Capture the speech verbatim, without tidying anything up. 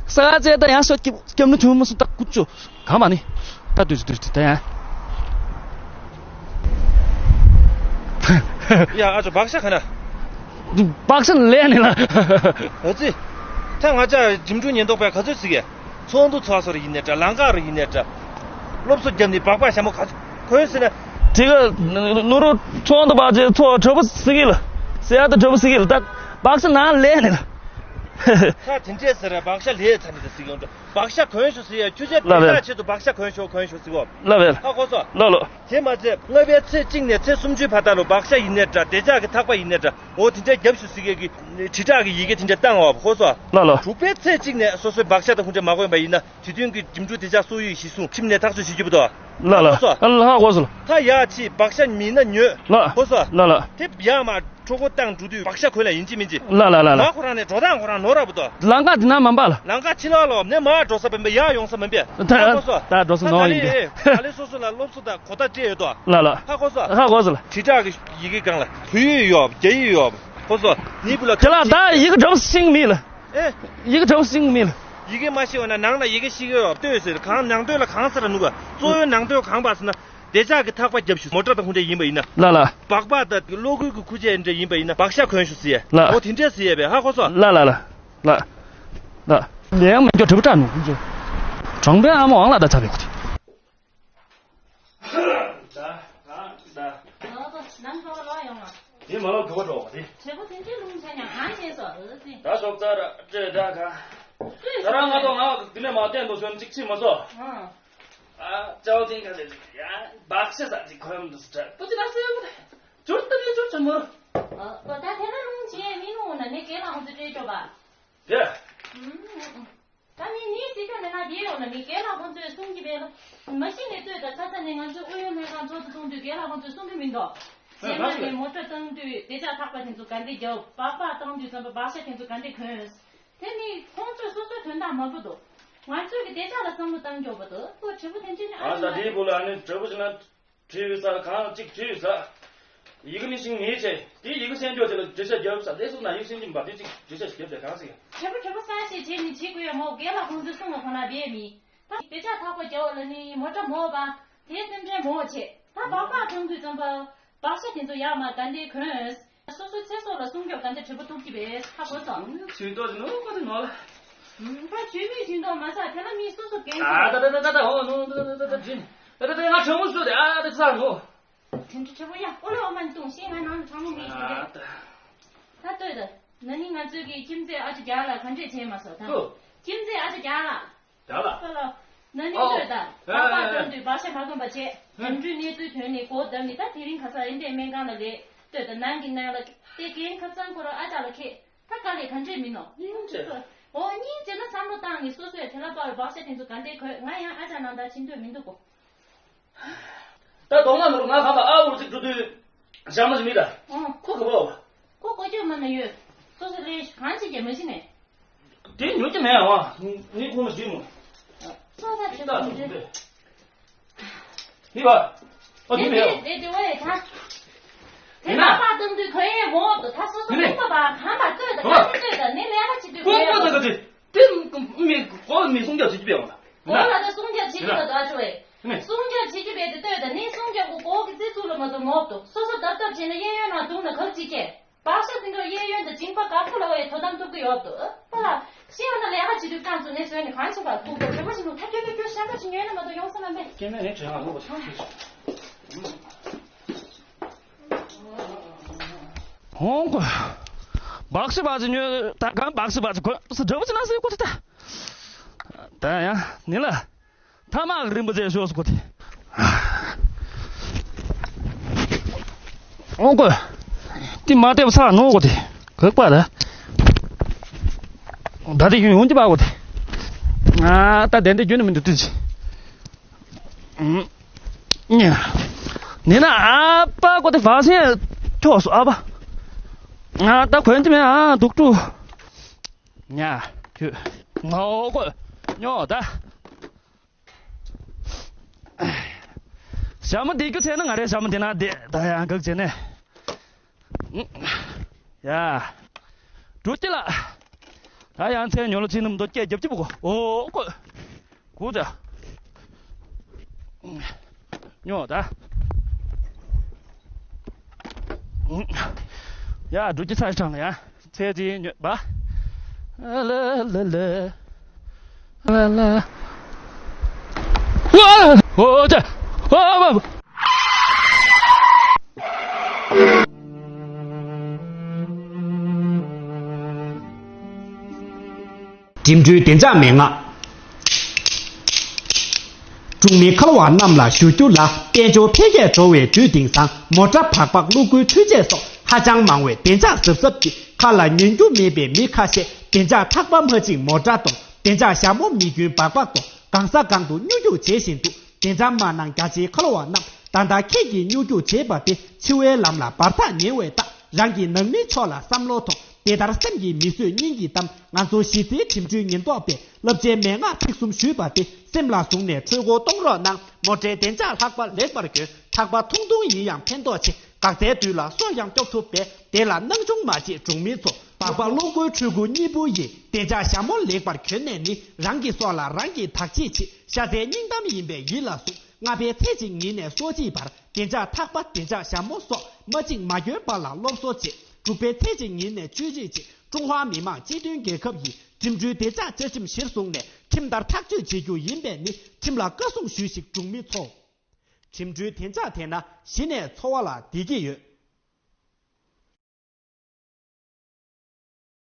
ས་ཆ་ད་ཡང་ཤོ་སྐྱབས་ནུ་ཆུང་མ་སུ་ད་ཀུ་ཅོ་གང་མ་ནི་ད་དུས་སུ་དུས་སུ་ད་ཡང་། ཡ་ཨ་ཅོ་བག་ཤ་ག་ན། བག་ཤ་ལས་ནི་ལ། ཨ་ཙི། ད་ང་ཅག་འགྲིམ་འགྲུལ་ཉེན་རྟོག་པས་ག་ཚོད་ཟིག་གས། ཚོགས་འདུ་ཚོགས་སོ་ར་ཡིན་ནའི་འདྲ། ལམ་ཁ་ར་ཡིན་ནའི་འདྲ། སློབ་གསོ་རྒྱབ་ནས་སྦག་སྦག་ཞྭ་མོ་ག་ཚོད་གོན་ཟེར་ན། དེ་ག་ནུ་རུ་ཚོགས་འདུ་བག་ཅེ་ཚོགས་གྲོགས་པོ་ཟིག་གི་ལ། ཟེར་ཡ་ད་གྲོགས་པོ་ཟིག་གི་ལ་ད་བག་ཤ་ནང་ལས་ནི་ལ། ད་དེ་འདྲས་ཟེར་ར་བག་ཤ་ལས་ཚ་ནི་ད་ཟིག་ཡོང་འདྲ། བག་ཤ་གོན་ཤོག་ཟེར་ཡ་ཁྱོད་ཆ་ལ་དེ་བས་ལ་ཆེད་དུ་བག་ཤ་གོན་ཤོག་གོན་ཤོག་ཟེར་གོ། ལ་བས་ལ། ཧ་གོ་སོ། ལ་ལོ། དེ་མ་ཚད་ལྔ་པའི་ཚེས་གཅིག་ནས་ཚེས་སུམ་ཅུའི་བར་དག་ལ་བག་ཤ་ཡིན་ནའི་འདྲ། བདེ་འཇགས་ཀྱི་ཐག་པ་ཡིན་ནའི་འདྲ། འོ་དེ་འདྲས་རྒྱབ་ཤོག་ཟེར་གི་དྲིལ་བསྒྲགས་ཀྱི་ཡི་གེ་དེ་འདྲས་བཏང་བ་གོ་སོ། ལ་ལོ། དྲུག་པའི་ཚེས་གཅིག་ནས་སོ་སོའི་བག་ཤ་དང་ཁུངས་འདྲ་མ་གོན་པ་ཡིན་ན་དུས་མཐུན་གྱི་འགྲིམ་འགྲུལ་བདེ་འཇགས་སོག་ཡིག་གཞི་བཟུང་ཁྲིམས་ནས་ཐག་གཅོད་བྱེད་རྒྱུ་བུ་དོ། ལ་ལ། གོ་སོ། ལ་ལ་གོ་སོ་ལ། ད་ཡ་ཆི་བག་ཤ་མིན་ན་ཉོས། ལ། གོ་སོ། ལ་ལ། དེ་ཡ་མ་ཁྲོ་ཁོ་བཏང་འགྲོ་དུས་བག་ཤ་གོན་ལ་ཡིན་གཅིག་མིན་གཅིག་ལ་ལ་ལ་ལ། མ་ཁོ་རང་ནས་འགྲོ་སྟངས་ཁོ་རང་ནོར་ར་བུ་དོ། ལམ་ཁ་འདི་ན་མ་འབའ་ལ། ལམ་ཁ་ཕྱི་ལོགས་ལོ་ནས་མ་འགྲོ་ས་བན་པས་ཡ་ཡོང་ས་མིན་པས། ད་ད་གོ་སོ། ད་འགྲོ་ས་ད་ནོར་ད་ཡིན་ལེ་པས། ད་ལེ་སོ་སོ་ལ་སློབ་གསོ་དང་གོ་བརྡ་སྤྲད་ཡོད་དོ། ལ་ལ། ཧ་གོ་སོ། ཧ་གོ་སོ་ལ། དྲིལ་བསྒྲགས་ཀྱི་ཡི་གེ་སྒང་ལ་བོད་ཡིག་ཡོད་རྒྱ་ཡིག་ཡོད། གོ་སོ། ནི་བུ་ལ་དེ་ལ་ད་ཡི་གེ་འགྲོ་ཤིང་མི་ལ། ཨེ། ཡི་གེ་གྲངས་སུ་ཤིང་མིན། ཡི་གེ་མ་ཤེས་པ་ན་ནང་ལ་ཡི་གེ་ཤེས་ཀྱི་ཡོད་ལྟོས་ཟེར། གང་ནང་དོན་ལ་གང་ཟེར་ནུ་ག་གཙོ་བོའི་ནང་དོན་གང་པ་ཟེར་ན། བདེ་འཇགས་ཀྱི་ཐག་པ་རྒྱབ་ཤོག་མོ་ཊ་དང་ཁུ་འདྲ་ཡིན་པ་ཡིན་ན། ལ་ལ། སྦག་སྦག་དང་གློག་སྒུལ་གྱི་ཁུ་ཆས་འདྲ་ཡིན་པ་ཡིན་ན་བག་ཤ་གོན་ཤོག་ཟེར་ཡ། ལ། འོ་དེ་འདྲས་ཟེར་ཡ་བས་ཧ་གོ་སོང་། ལ་ལ་ལ། ལ། ལ། ལས་ཡང་མེད་ཀྱོ་གྲུབ་དྲག་ནུ་ཁུ་ཆོ། གྲོང་པའི་ཨ་མ་ཝང་ལ་ད་ཚ་བའི་ཁུ་ཆོ། ད་གང་ད། ལོག་ཏུ་ནང་འགྲོ་ལོག་ཡོང་བ། དེ་མ་ལོག་ག་པ་འགྲོ་བ་དེ། དྲེད་པོ་དེ་འདྲའི་རླུང་ཆེ་ཡང་གང་བྱས་སོ་ཨ་ཙི། ད་ཞོགས་ཚར་སྤྲད་ད་ག་ད་རང་ང་ཏོ་ང་དེ་ནས་མ་བསྟན་དུ་སོན་ཅིག་ཕྱིན་མ་སོ། ཨ་ཅའོ་ཏིང་ག་ལེ་ཡ་བག་ཤ་ས་ཅིག་ཁོམ་དུ་སྤྲད་པོ་ཅི་ད་སེ་བོ་ད་ཅུར་ཏུ་ལེ་ཅུར་ཆ་མོ་རུ། ཨོ་ད་དེ་ན་རླུང་ཆེ་མི་ནུ་ན་ནི་སྐེ་ལ་ཧོན་ཚུ་སྤྲད་ཅོ་བ། དེ། ཨུམ། ད་ནི་ནི་སྲིད་སྐྱོང་མེད་ན་བསྡད་ཡོང་ན་ནི་རྒན་ལགས་ཁོང་ཚོས་གསུང་གི་བས་ལ། མ་གཞི་ནས་ལྟོས་དང་ཚ་ཚ་ནས་ང་ཚོས་ཨུ་ཡོན་ལྷན་ཁང་ཚོགས་འདུ་གསུང་དུས་རྒན་ལགས་ཁོང་ཚོས་གསུང་གི་མི་འདུག་རྗེས་མ་ནས་མོ་ཊ་བཏང་དུས་བདེ་འཇགས་ཐག་པ་དེ་ཚོ་ག་འདྲས་རྒྱབ་སྦག་སྦག་བཏང་དུས་ཙམ་པ་སྦག་ཤ་དེ་ཚོ་ག་འདྲས་གོན། དེ་ནི་ཁོང་ཚོས་སོ་སོའི་དོན་དག་མ་བུ་འདུག་ང་ཚོས་ཀྱི་བདེ་འཇགས་ལ་བསམ་བློ་བཏང་མགྱོགས་པ་འདུག་ཁོ་དྲི་བ་དེ་འདྲས་ནི་ཨ་ཨ་ད་ཅི་དེའི་བུ་ལ་ནི་དྲི་བ་ཞིག་ན། བྲིས་ཡོད་ས་གང་གཅིག་བྲིས་ཡོད་ས། ཡི་གེ་ནི་ཤིང་ངེས་ཆེ། དེ་ཡི་གེ་ཤེས་འཇོག་བྱེད་ལ་འགྲེལ་བཤད་རྒྱབ་ས་ལས་སུ་ན་ཡིག་ཤེས་ཀྱི་འབབ་དེ་གཅིག་འགྲེལ་བཤད་རྒྱབ་དེ་གང་ཟེར། དྲེད་པོ་དྲེད་པོ་ས་ཞེས་བྱས་ནི་བྱེད་དགོས་ཡ་མོ་རྒན་ལགས་ཁོང་ཚོའི་གསུང་ལ་ཁོང་ལ་བས་མི། ད་དེ་ལྕགས་ཐག་པ་རྒྱབ་ལ་ནི་མོ་ཊ་མོ་བ། དེ་སེམས་ཁྲལ་མོ་བྱེད། ད་སྦག་སྦག་བཏང་དུས་ཙམ་པ། སྦག་ཤ་དེ་ཚོ་ཡག་མ་ག་འདྲས་གོན། སོ་སོའི་ཚེ་སྲོག་ལ་སྲུང་སྐྱོབ་ག་འདྲས་བྱེད་པ་ཐུབ་ཀྱི་བས་ཧ་གོ་སོང་། ཚུལ་ཏོག་ཅིག་ནོར་པ་དེ་ནོར་ལ། ད་ཇུས་མེད་ཇུས་འདོགས་མ་ཟ་དེ་ལ་མི་སོ་སོ་འགན་ཨ་ད་ད་ད་ད་ད་ཧོ་ནོ་ད་ད་ད་ད་ད་ཇིན། ད་ད་ད་ང་དྲང་མོ་ཤོད་དེ་ཨ་ད་ཚ་ནོ། དེ་འདྲ་ཆེ་པོ་ཡ་ཨོ་ལེ་ཨོ་མན་ཏུང་ཤེས་ང་ནང་དྲང་མོ་མེད་ཞིག་རེད། ཨ་ད། ད་ལྟོས་ད། ན་ནིང་ང་ཚོའི་གི་ཁྱིམ་མཚེས་ཨ་ཅོ་རྒྱ་ལ་ག་འདྲས་བྱས་མ་སོང་ད། ཁྱིམ་མཚེས་ཨ་ཅོ་རྒྱ་ལ། རྒྱ་ལ། ཁོ་ལ། ན་ནིང་ཨོ། ལྟོས་ད། ཨ་ཨ་ཨ། བག་པ་བཏང་དུས་བག་ཤ་མ་གོན་པ་བྱས། འགྲིམ་འགྲུལ་གནས་ཚུལ་ཐོན་ནས་གོ་བརྡབ་ནས་ད་དེ་རིང་ཁ་སང་ཨིན་ཏེ་སྨན་ཁང་ལ་ལས་ལྟོས་ད་ནང་གི་ནང་ལ་དེ་རྒན་ཁ་སང་ཁོ་རང་ཨ་ཅག་ལ་ཁེ། ད་དཀའ་ལས་ག་འདྲས་མིན་ནོ། སྙིང་རྗེ། འོ་སྙིང་རྗེ་ན་བསམ་བློ་བཏང་ནས་སོ་སོས་དེ་ལ་པར་བག་ཤ་དེ་ཚོ་ག་འདྲས་གོན་ང་ཡང་ཨ་ཅག་ནང་ལྟར་ཕྱིན་འདོད་མི་འདུག་གོ། ད་གདོང་ལ་ནོར་ང་ག་པ་ཨ་འུར་ཅིག་འགྲོ་དུས་ཞྭ་མོ་ཞིག་མིད་ད། ཨང་། ཁོ་ག་པ་བ། ཁོ་ཀོ་ཅོ་མ་ན་ཡོད། སོ་སོ་ལས་གང་བྱེད་ཀྱི་མ་གཞི་ནས། དེ་ཉོ་གི་མེད་ཨང་། ངས་ཁོང་ལ་ཞུས་མོ། ཁོ་ད་ཁྱེད་ད་ཁྱེད་ད་ཁྱེད་ད། ནི་བ། ཨ་ནི་མེད། དེ་དེ་དེ་བས་ད། དེ་ན་པ་བཏང་དུས་གོ་ཡས་མོ་ད་ད་སོ་སོ་ནི་ནི་ཁོ་པ་གང་པ་ལྟོས་ད་གང་ལྟོས་ད་ནི་ལས་ཀ་བྱེད་དུས་གོ་ཡས་མོ། ད་ད་དེ་དེ་མི་གོ་མི་སྲུང་སྐྱོབ་བྱེད་ཀྱི་པའི་འོང་ད། གོ་ལ་ད་སྲུང་སྐྱོབ་བྱེད་ཀྱི་ལ་ད་ཆོ་བས། ནི་སྲུང་སྐྱོབ་བྱེད་ཀྱི་པའི་དེ་ལྟོས་ད་ནི་སྲུང་སྐྱོབ་གོ་གོ་གི་རྩི་ཚུལ་ལ་མ་གཏོགས་མོ་ད་སོ་སོ་ད་ལྟ་བྱས་ན་གཡས་གཡོན་ན་དུང་ན་གབ་ཅིག་ཁྱེད། བག་ཤ་ཟིན་འགྲོ་གཡས་གཡོན་དུ་འཇིང་པ་དཀར་པོ་ལ་བའི་དོ་དམ་ཐུབ་ཀྱི་ཡོད་དོ། པ་ལ། ཤི་ཡོང་ན་ལས་ཀ་བྱེད་དུས་རྐང་བཙུགས་ནས་བཟོས་ནས་གང་བྱེད་པ་ཐུག་པ་བྱེད་པ་བྱེད་དུས་ཐབས་སྐྱོ་སྐྱོ་སྐྱོ་ཤ་མ་ཅིག་ཉོས་ན་མ་གཏོགས་ཡོང་ས་མ་མེད། སྐྱེ་གནས་ནི་དྲན་ལ་ནོར་བ་ཆགས་ཤིག་ཧོང་ཀོ། བག་ཤ་བག་ཤ་ཉོས་ད་གང་བག་ཤ་བག་ཤ་གོན་ས་འདྲ་བོ་ཅིག་ན་ཟེར་གོ་ཐུག་ད། ད་ཡང་ནི་ལ། ཐ་མག་རིན་པོ་ཆེ་ཤོག་སུ་གོ་དེ། ཨོང་ཀོ། དེ་མ་བལྟས་པ་ཚ་ནོ་གོ་དེ། གག་པ་ལ། ད་དེ་ཡོང་ཡོང་གི་པ་གོ་དེ། ང་ད་དེ་འདྲ་རྒྱུན་མི་འདུག་དུས། ཉ། ནི་ན་ཨ་པ་གོ་དེ་བ་སེ་ཐོག་སོ་ཨ་པ། ང་ད་གོན་གྱི་མེད་ཨ་དུག་ཏུ། ཉ། ཁྱོད། ངའོ་གོ། ཉོ་ད། ཞྭ་མོ་དེ་རྒྱུ་ཚད་ན་ང་རའི་ཞྭ་མོ་དེ་ན་དེ་ད་ཡང་གག་བྱས་ནས། ཡ། འགྲོ་ཅི་ལ། ད་ཡང་ཚན་ཉོ་ལ་ཚིག་ནམ་མདོ་སྐད་རྒྱབ་ཀྱི་བུ་གོ། ཨོ་ཀོ། གུ་ཙ། ཉོ་ད། ཡ་འགྲོ་ཅི་ཚ་ཞིང་ཡ། ཚེ་ཚེ་ཉོ་བ། ལ་ལ་ལ། ལ་ལ། ཝ། ཨོ་ཙ། ཨོ་བ། འགྲིམ་འགྲུལ་བདེ་འཇགས་མན་ངག་གྲོང་མི་ཁ་ལོ་བ་རྣམས་ལ་ཞུ་རྒྱུ་ལ། དཔལ་འབྱོར་འཕེལ་རྒྱས་འགྲོ་བའི་དུས་དེང་སང་། མོ་ཊ་སྦག་སྦག་གློག་སྒུལ་འཕྲུལ་ཆས་སོགས་ཧ་ཅང་མང་བས། བདེ་འཇགས་གཟབ་གཟབ་ཀྱིས་ཁ་ལ་ཉན་རྒྱུ་མེད་པའི་མི་ཁ་ཤས། བདེ་འཇགས་ཐག་པ་མ་གཅིག་མོ་ཊ་གཏོང་། བདེ་འཇགས་ཞྭ་མོ་མི་རྒྱུན་སྦག་སྦག་གཏོང་། གང་ས་གང་དུ་སྨྱོ་རྒྱུག་བྱེད་བཞིན་འདུག་བདེ་འཇགས་མ་གནང་རྒྱ་ཆེའི་ཁ་ལོ་བ་རྣམས། ད་ལྟ་ཁྱེད་ཀྱིས་སྨྱོ་རྒྱུག་བྱེད་པ་དེ། འཆི་བའི་ལམ་ལ་འབར་ཐག་ཉེ་བས། ད་རང་གི་ནང་མིའི་ཕྱོགས་ལ་བསམ་བློ་ཐོངས། དེ་ལྟར་སེམས་ཀྱིས་མི་བཟོད་སྙིང་གིས་གཏམས། ང་ཚོ་གཞི་རྩའི་འགྲིམ་འགྲུལ་ཉེན་རྟོག་པས་བསླབ་བྱའི་མན་ངག་ཚིག་གསུམ་ཞུས་པ་དེ་སེམས་ལ་བཟུང་ནས་འཕྲོད་སྒོ་གཏོང་རོགས་གནང་། མོ་ཊའི་བདེ་འཇགས་ལྷག་པར་ལེགས་པར་གྱོན། ཐག་པ་ཐུང་ཐུང་ཡིན་ཡང་ཕན་ཐོགས་ཆེ། འགག་རྩའི་དུས་ལ་སྲོག་ཡང་སྐྱོབ་ཐུབ་པས། དེ་ལ་སྣང་ཆུང་མ་བྱེད་གྲོང་མི་ཚོ། སྦག་སྦག་གློག་སྒུལ་འཕྲུལ་འཁོར་གཉིས་པོ་ཡི། བདེ་འཇགས་ཞྭ་མོ་ལེགས་པར་གྱོན་ནས་ནི། རང་གི་སྲོག་ལ་རང་གིས་བདག་གཅེས་བྱེད། ཤ་ཚའི་སྙིང་གཏམ་ཡིན་པས་ཡིད་ལ་ཟུངས། ལྔ་པའི་ཚེས་གཅིག་ཉིན་ནས་སོ་གཅིག་བར། བདེ་འཇགས་ཐག་པ་བདེ་འཇགས་ཞྭ་མོ་སོགས། མ་གཅིག་མ་གྱོན་པ་ལ་སློབ་གསོ་བྱེད། དྲུག་པའི་ཚེས་གཅིག་ཉིན་ནས་བཅུ་གཅིག་བྱེད། ཀྲུང་ཧྭ་མི་དམངས་སྤྱི་མཐུན་རྒྱལ་ཁབ་ཡི་འགྲིམ་འགྲུལ་བདེ་འཇགས་བཅའ་ཁྲིམས་གཞིར་བཟུང་ནས་ཁྲིམས་ལྟར་ཐག་གཅོད་བྱེད་རྒྱུ་ཡིན་པས་ནི། ཁྲིམས་ལ་བཀའ་གསུང་ཞུས་ཤིག་གྲོང་མི་ཚོ། འགྲིམ་འགྲུལ་བདེ་འཇགས་དེ་ན་གཞི་ནས་འཚོ་བ་ལ་བདེ་སྐྱིད་ཡོད།